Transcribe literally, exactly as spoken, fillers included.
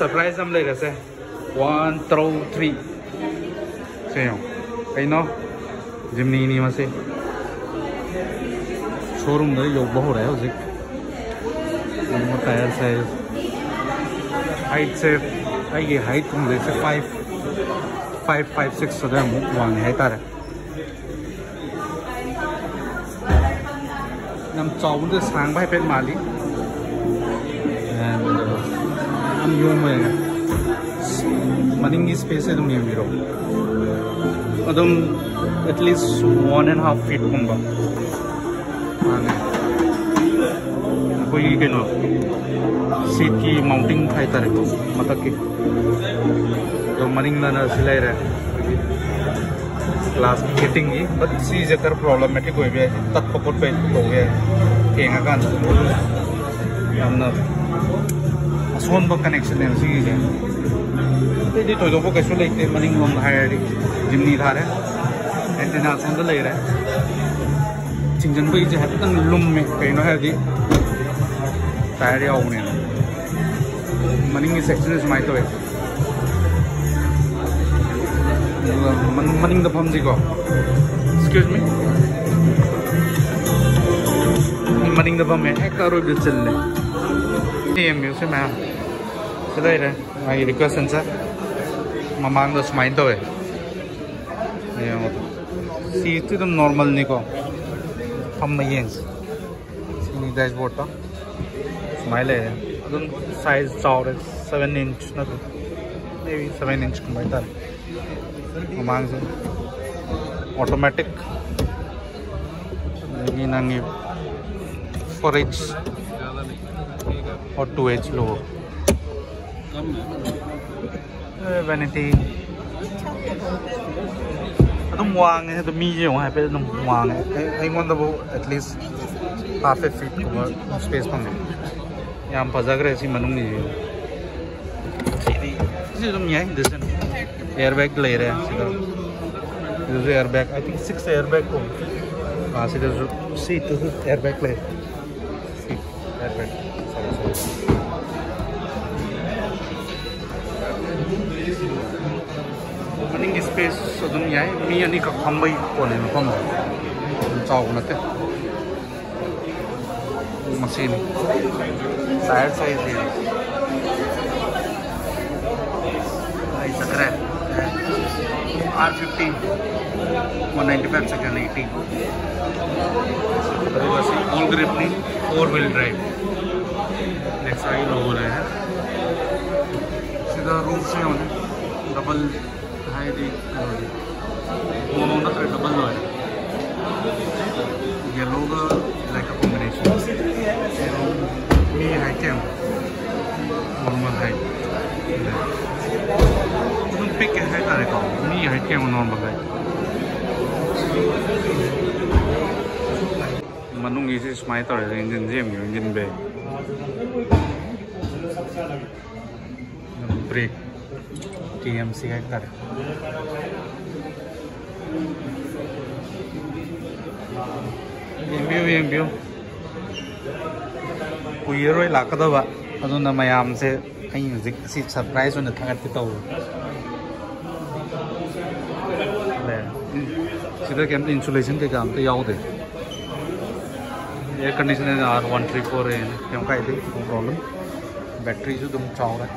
Surprise ꯑꯃ ꯂꯩꯔꯁꯦ꯫ One, two, three. ꯁꯦ ꯌꯦꯡꯉꯣ꯫ ꯀꯩꯅꯣ? Jimny ꯅꯤ ꯃꯁꯤ꯫ Showroom ꯗ ꯌꯧꯕ ꯍꯧꯔꯦ ꯍꯧꯖꯤꯛ꯫ ꯌꯦꯡꯉꯣ, tyre size꯫ Height ꯁꯦ, ꯑꯩꯒꯤ height ꯀꯨꯝꯕꯁꯦ five, five, five six ꯑꯗꯨꯋꯥꯏꯃꯨꯛ ꯋꯥꯡꯉꯦ ꯍꯥꯏꯇꯥꯔꯦ꯫ ꯌꯥꯝ ꯆꯥꯎꯕꯗ ꯁꯥꯡꯕ ꯍꯥꯏꯐꯦꯠ ꯃꯥꯜꯂꯤ꯫ And, uh, ꯌꯥꯝ ꯌꯣꯝꯕ ꯌꯥꯏ꯫ ꯃꯅꯤꯡꯒꯤ space ꯁꯦ ꯑꯗꯨꯝ ꯌꯦꯡꯕꯤꯔꯣ꯫ ꯑꯗꯨꯝ at least one and half feet ꯀꯨꯝꯕ ꯃꯥꯅꯦ꯫ ꯑꯩꯈꯣꯏꯒꯤ ꯀꯩꯅꯣ, seat ꯀꯤ mounting ꯍꯥꯏꯇꯥꯔꯦꯀꯣ, ꯃꯊꯛꯀꯤ꯫ ꯑꯗꯣ ꯃꯅꯤꯡꯗꯅ ꯁꯤ ꯂꯩꯔꯦ꯫ Glass fitting ꯒꯤ, but ꯁꯤꯁꯦ ꯈꯔ problematic ꯑꯣꯏꯕ ꯌꯥꯏ, ꯇꯠꯄ ꯈꯣꯠꯄ ꯇꯧꯕ ꯌꯥꯏ ꯊꯦꯡꯉꯀꯥꯟꯗ꯫ ꯌꯥꯝꯅ ꯑꯁꯣꯟꯕ connection ꯅꯦꯕ ꯁꯤꯒꯤꯁꯦ꯫ ꯑꯇꯩꯗꯤ ꯊꯣꯏꯗꯣꯛꯄ ꯀꯩꯁꯨ ꯂꯩꯇꯦ꯫ ꯃꯅꯤꯡꯂꯣꯝꯗ ꯍꯥꯏꯔꯗꯤ Jimny ꯊꯥꯔꯦ, antenna ꯑꯁꯣꯝꯗ ꯂꯩꯔꯦ꯫ ꯆꯤꯡꯁꯤꯟꯕꯒꯤꯁꯦ ꯍꯥꯏꯐꯦꯠꯇꯪ ꯂꯨꯝꯃꯦ, ꯀꯩꯅꯣ ꯍꯥꯏꯔꯗꯤ tyre ꯌꯥꯎꯕꯅꯦꯅ꯫ ꯃꯅꯤꯡꯒꯤ section ꯁꯦ ꯁꯨꯃꯥꯏꯅ ꯇꯧꯋꯦ꯫ ꯑꯗꯨꯒ ꯃꯅꯨꯡ, ꯃꯅꯤꯡꯗ ꯐꯝꯁꯤꯀꯣ꯫ Excuse me꯫ ꯃꯅꯤꯡꯗ ꯐꯝꯃꯦ, ꯍꯦꯛꯇ ꯑꯔꯣꯏꯕꯗ ꯆꯤꯜꯂꯦ꯫ ꯁꯤ ꯌꯦꯡꯕꯤꯌꯨ, ꯁꯤ ꯃꯌꯥꯝ꯫ ꯁꯤ ꯂꯩꯔꯦ꯫ ꯃꯥꯒꯤ request answer ꯃꯃꯥꯡꯗ ꯁꯨꯃꯥꯏꯅ ꯇꯧꯋꯦ꯫ ꯌꯦꯡꯉꯣ꯫ Seat ꯇꯤ ꯑꯗꯨꯝ normal ꯅꯤꯀꯣ꯫ ꯐꯝꯃ ꯌꯦꯡꯁꯤ꯫ ꯁꯤꯅꯤ dashboard ꯇꯣ꯫ ꯁꯨꯃꯥꯏꯅ ꯂꯩꯔꯦ꯫ ꯑꯗꯨꯝ size ꯆꯥꯎꯔꯦ꯫ Seven inch ꯅꯠꯇ꯭ꯔ? Maybe seven inch ꯀꯨꯝꯕ ꯍꯥꯏꯇꯥꯔꯦ꯫ ꯃꯃꯥꯡꯁꯦ automatic꯫ ꯑꯗꯒꯤ ꯅꯪꯒꯤ four H or two H low. Vanity꯫ ꯑꯗꯨꯝ ꯋꯥꯡꯉꯦ ꯑꯗꯨꯝ ꯃꯤꯁꯦ ꯌꯦꯡꯉꯣ ꯍꯥꯏꯐꯦꯠ ꯑꯗꯨꯝ ꯋꯥꯡꯉꯦ꯫ ꯑꯩ-, ꯑꯩꯉꯣꯟꯗꯕꯨ at least half a feet ꯀꯨꯝꯕ space ꯐꯪꯉꯦ꯫ ꯌꯥꯝ ꯐꯖꯈ꯭ꯔꯦ ꯁꯤ ꯃꯅꯨꯡꯒꯤꯁꯦ꯫ ꯁꯤꯗꯤ, ꯁꯤ ꯑꯗꯨꯝ ꯌꯥꯏ, decent꯫ Airbag ꯂꯩꯔꯦ ꯁꯤꯗ꯫ ꯁꯤꯗꯁꯨ airbag, I think six airbag ꯀꯨꯝ꯫ ꯑꯥ, ꯁꯤꯗꯁꯨ, seat ꯇꯁꯨ airbag ꯂꯩ꯫ Seat airbag꯫ Sorry, sorry꯫ ꯃꯅꯤꯡꯒꯤ space ꯑꯗꯨꯝ ꯌꯥꯏ, ꯃꯤ ꯑꯅꯤꯈꯛ ꯐꯝꯕꯩ ꯀꯣꯟꯅꯩ ꯃꯐꯝꯗꯣ, ꯌꯥꯝ ꯆꯥꯎꯕ ꯅꯠꯇꯦ꯫ ꯃꯁꯤꯅꯤ ꯇꯥꯌꯔ ꯁꯥꯏꯖꯁꯦ꯫ ꯑꯩ ꯆꯠꯈ꯭ꯔꯦ꯫ R fifteen, one ninety five second eighty꯫ ꯑꯗꯨꯒ ꯁꯤ ꯑꯣꯜ ꯒ꯭ꯔꯤꯞꯅꯤ, four wheel drive꯫ ꯂꯦꯛꯁꯥꯒꯤ logo ꯂꯩꯔꯦ꯫ ꯁꯤꯗ ꯔꯨꯞꯁꯦ ꯌꯦꯡꯉꯨꯅꯦ, ꯗꯕꯜ ꯍꯥꯏꯗꯤ ꯀꯩꯅꯣꯅꯤ, ꯃꯣꯅꯣ ꯅꯠꯇ꯭ꯔꯒ ꯗꯕꯜ ꯑꯣꯏꯔꯦ꯫ ꯌꯦꯜꯂꯣꯒ ꯕ꯭ꯂꯦꯛꯀ combination꯫ ꯃꯤ ꯍꯥꯏꯠ ꯀꯌꯥꯅꯣ? Normal height꯫ ꯑꯗꯨꯝ ꯄꯤꯛꯑꯦ ꯍꯥꯏꯇꯥꯔꯦꯀꯣ, ꯃꯤ ꯍꯥꯏꯠ ꯀꯌꯥꯅꯣ normal height? ꯃꯅꯨꯡꯒꯤꯁꯤ ꯁꯨꯃꯥꯏꯅ ꯇꯧꯔꯦ, engine ꯁꯦꯝꯈꯤꯕ engine bay꯫ Brake, T M C ꯍꯥꯏꯇꯥꯔꯦ꯫ ꯌꯦꯡꯕꯤꯌꯨ, ꯌꯦꯡꯕꯤꯌꯨ꯫ ꯀꯨꯏꯔꯔꯣꯏ ꯂꯥꯛꯀꯗꯕ, ꯑꯗꯨꯅ ꯃꯌꯥꯝꯁꯦ ꯑꯩ ꯍꯧꯖꯤꯛ ꯑꯁꯤ surprise ꯑꯣꯏꯅ ꯊꯥꯒꯠꯀꯦ ꯇꯧꯕ꯫ ꯂꯩ꯫ ꯁꯤꯗ ꯀꯩꯝꯇ insulation ꯀꯩꯀꯥ ꯑꯝꯇ ꯌꯥꯎꯗꯦ꯫ Air condition R one three four A ꯅꯤ, ꯀꯩꯝ ꯀꯥꯏꯗꯦ, no problem꯫ Battery ꯁꯨ ꯑꯗꯨꯝ ꯆꯥꯎꯔꯦ꯫